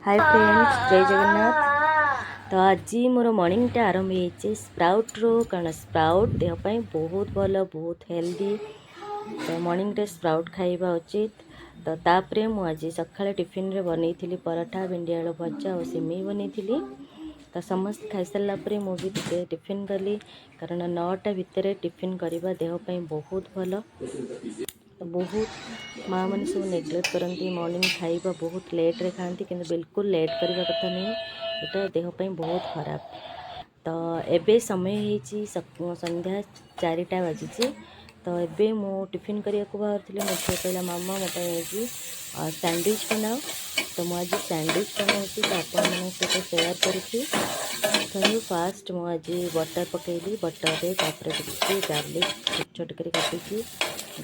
High friends, ଜୟ ଜଗନ୍ନାଥ। ତ ଆଜି ମୋର ମର୍ଣ୍ଣିଂଟା ଆରମ୍ଭ ହେଇଛି ସ୍ପ୍ରାଉଟ୍ରୁ, କାରଣ ସ୍ପ୍ରାଉଟ୍ ଦେହ ପାଇଁ ବହୁତ ଭଲ, ବହୁତ ହେଲ୍ଦି। ତ ମର୍ଣ୍ଣିଂରେ ସ୍ପ୍ରାଉଟ୍ ଖାଇବା ଉଚିତ। ତ ତାପରେ ମୁଁ ଆଜି ସକାଳେ ଟିଫିନରେ ବନେଇଥିଲି ପରଠା, ଭେଣ୍ଡି ଆଳୁ ଭଜା ଆଉ ସିମେଇ ବନେଇଥିଲି। ତ ସମସ୍ତେ ଖାଇସାରିଲା ପରେ ମୁଁ ବି ଟିକେ ଟିଫିନ୍ କଲି, କାରଣ 9ଟା ଭିତରେ ଟିଫିନ୍ କରିବା ଦେହ ପାଇଁ ବହୁତ ଭଲ। ତ ବହୁତ ମାଆ ମାନେ ସବୁ ନେଗ୍ଲେକ୍ଟ କରନ୍ତି, ମର୍ଣ୍ଣିଂ ଖାଇବା ବହୁତ ଲେଟ୍ରେ ଖାଆନ୍ତି। କିନ୍ତୁ ବିଲକୁଲ ଲେଟ୍ କରିବା କଥା ନୁହେଁ, ଏଇଟା ଦେହ ପାଇଁ ବହୁତ ଖରାପ। ତ ଏବେ ସମୟ ହେଇଛି ସନ୍ଧ୍ୟା 4ଟା ବାଜିଛି। ତ ଏବେ ମୁଁ ଟିଫିନ୍ କରିବାକୁ ବାହାରୁଥିଲି, ମୋ ଝିଅ କହିଲା, "ମାମା, ମୋ ପାଇଁ ଆଜି ସ୍ୟାଣ୍ଡୱିଚ୍ ବନାଅ।" ତ ମୁଁ ଆଜି ସ୍ୟାଣ୍ଡୱିଚ୍ ବନାଉଛି, ତ ଆପଣମାନଙ୍କ ସହିତ ସେୟାର କରୁଛି। ଦେଖନ୍ତୁ, ଫାଷ୍ଟ ମୁଁ ଆଜି ବଟର୍ ପକାଇଲି ବଟର୍ରେ। ତାପରେ ଟିକେ ଗାର୍ଲିକ୍ ଛୋଟ ଛୋଟ କରି କାଟିକି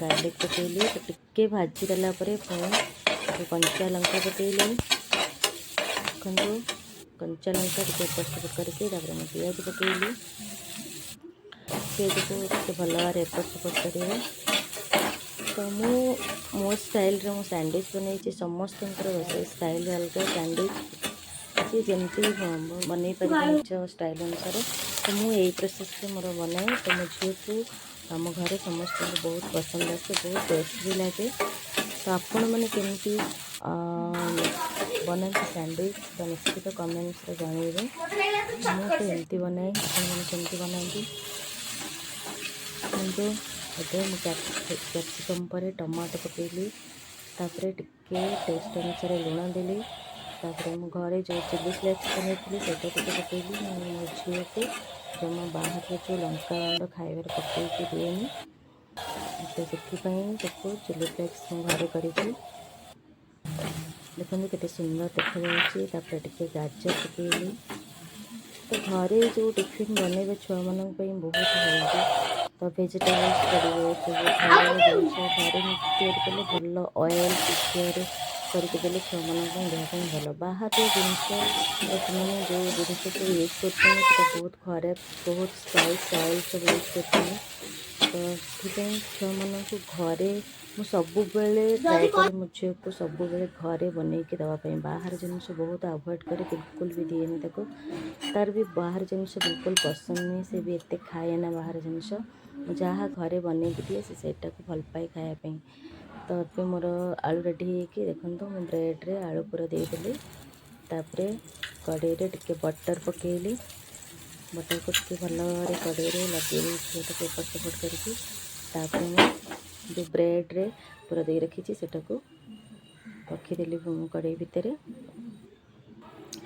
ଗାର୍ଲିକ୍ ପକାଇଲି। ତ ଟିକେ ଭାଜି ଦେଲା ପରେ ପୁଣି ତାକୁ କଞ୍ଚା ଲଙ୍କା ପକାଇଲି। ଦେଖନ୍ତୁ, କଞ୍ଚା ଲଙ୍କା ଟିକେ ଏପଟ ସେପଟ କରିକି ତାପରେ ମୁଁ ପିଆଜ ପକାଇଲି। ପିଆଜକୁ ଟିକେ ଭଲ ଭାବରେ ଏପଟ ସେପଟ କରିବେ। ତ ମୁଁ ମୋ ଷ୍ଟାଇଲ୍ରେ ମୁଁ ସ୍ୟାଣ୍ଡୱିଚ୍ ବନେଇଛି। ସମସ୍ତଙ୍କର ରୋଷେଇ ଷ୍ଟାଇଲ୍ ଅଲଗା। ସ୍ୟାଣ୍ଡୱିଚ୍ ଯିଏ ଯେମିତି ବନେଇ ପାରିବେ ନିଜ ଷ୍ଟାଇଲ୍ ଅନୁସାରେ। ତ ମୁଁ ଏଇ ପ୍ରୋସେସ୍ରେ ମୋର ବନାଏ। ତ ମୋ ଝିଅକୁ, ଆମ ଘରେ ସମସ୍ତଙ୍କୁ ବହୁତ ପସନ୍ଦ ଆସେ, ବହୁତ ଟେଷ୍ଟ ବି ଲାଗେ। ତ ଆପଣମାନେ କେମିତି ବନାନ୍ତି ସ୍ୟାଣ୍ଡୱିଚ୍, ତ ନିଶ୍ଚିତ କମେଣ୍ଟସରେ ଜଣାଇବେ। ମୁଁ ତ ଏମିତି ବନାଏ, ଆପଣମାନେ କେମିତି ବନାନ୍ତି? କିନ୍ତୁ ଏବେ ମୁଁ କ୍ୟାପ୍ସିକମ୍ ପରେ ଟମାଟୋ ପକାଇଲି। ତାପରେ ଟିକେ ଟେଷ୍ଟ ଅନୁସାରେ ଲୁଣ ଦେଲି। ତାପରେ ମୁଁ ଘରେ ଯେଉଁ ଚିଲି ଫ୍ଲେକ୍ସ ବନେଇଥିଲି, ସେଇଟା ଟିକେ ପକାଇଲି। ମୁଁ ମୋ ଝିଅକୁ ଜମା ବାହାରର ଯେଉଁ ଲଙ୍କା ଗୁଣ୍ଡ ଖାଇବାରେ ପକାଇକି ଦିଏନି। ତ ସେଥିପାଇଁ ତାକୁ ଚିଲି ଫ୍ଲେକ୍ସ ମୁଁ ଘରେ କରିଛି। ଦେଖନ୍ତୁ, କେତେ ସୁନ୍ଦର ଦେଖାଯାଉଛି। ତାପରେ ଟିକେ ଗାଜର ପକାଇଲି। ତ ଘରେ ଯେଉଁ ଟିଫିନ୍ ବନେଇବେ, ଛୁଆମାନଙ୍କ ପାଇଁ ବହୁତ ହେଲ୍ଦି। ତ ଭେଜିଟେବଲ୍ସ ପଡ଼ିବ, ସବୁ ଘରର ଜିନିଷ ଘରେ ତିଆରି କଲେ ଭଲ। ଅଏଲ୍ ଘିଅରେ କରିକି ଦେଲେ ଛୁଆମାନଙ୍କ ପାଇଁ, ଦେହ ପାଇଁ ଭଲ। ବାହାରର ଜିନିଷ ତ ସେମାନେ ଯେଉଁ ଜିନିଷ ସବୁ ୟୁଜ୍ କରୁଛନ୍ତି, ସେଇଟା ବହୁତ ଖରାପ। ବହୁତ ସ୍ପାଇସ୍ ଅଏଲ୍ ସବୁ ୟୁଜ୍ କରୁଛନ୍ତି। ତ ସେଥିପାଇଁ ଛୁଆମାନଙ୍କୁ ଘରେ ମୁଁ ସବୁବେଳେ ଟ୍ରାଏ କରେ ମୋ ଝିଅକୁ ସବୁବେଳେ ଘରେ ବନେଇକି ଦେବା ପାଇଁ। ବାହାର ଜିନିଷ ବହୁତ ଆଭଏଡ଼୍ କରେ, ବିଲକୁଲ ବି ଦିଏନି ତାକୁ। ତାର ବି ବାହାର ଜିନିଷ ବିଲକୁଲ ପସନ୍ଦ ନୁହେଁ। ସେ ବି ଏତେ ଖାଏ ନା ବାହାର ଜିନିଷ। ମୁଁ ଯାହା ଘରେ ବନେଇକି ଦିଏ, ସେ ସେଇଟାକୁ ଭଲ ପାଏ ଖାଇବା ପାଇଁ। ତ ଏବେ ମୋର ଆଳୁ ରେଡ଼ି ହେଇକି, ଦେଖନ୍ତୁ, ମୁଁ ବ୍ରେଡ଼୍ରେ ଆଳୁ ପୁର ଦେଇଦେଲି। ତାପରେ କଡ଼େଇରେ ଟିକେ ବଟର୍ ପକାଇଲି। ବଟର୍କୁ ଟିକେ ଭଲ ଭାବରେ କଡ଼େଇରେ ଲଗେଇ ଘିଅଟାକୁ ଏପଟ ସେପଟ କରିକି, ତାପରେ ମୁଁ ଯେଉଁ ବ୍ରେଡ଼୍ରେ ପୁର ଦେଇ ରଖିଛି, ସେଟାକୁ ରଖିଦେଲି କଡ଼େଇ ଭିତରେ।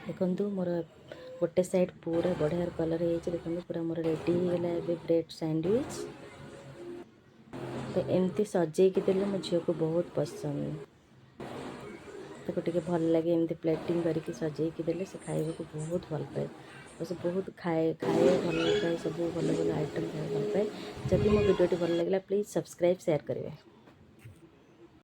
ଦେଖନ୍ତୁ, ମୋର ଗୋଟେ ସାଇଡ଼୍ ପୁରା ବଢ଼ିଆ କଲର୍ ହେଇଯାଇଛି। ଦେଖନ୍ତୁ, ପୁରା ମୋର ରେଡ଼ି ହେଇଗଲା ଏବେ ବ୍ରେଡ଼୍ ସ୍ୟାଣ୍ଡୱିଚ୍। ତ ଏମିତି ସଜେଇକି ଦେଲେ ମୋ ଝିଅକୁ ବହୁତ ପସନ୍ଦ। ତାକୁ ଟିକେ ଭଲ ଲାଗେ ଏମିତି ପ୍ଲେଟିଂ କରିକି ସଜେଇକି ଦେଲେ, ସେ ଖାଇବାକୁ ବହୁତ ଭଲ ପାଏ। ଆଉ ସେ ବହୁତ ଖାଏ ଖାଏ ଭଲ ପାଏ, ସବୁ ଭଲ ଭଲ ଆଇଟମ୍ ଖାଇବାକୁ ଭଲ ପାଏ। ଯଦି ମୋ ଭିଡ଼ିଓଟି ଭଲ ଲାଗିଲା, ପ୍ଲିଜ୍ ସବସ୍କ୍ରାଇବ୍, ସେୟାର କରିବେ।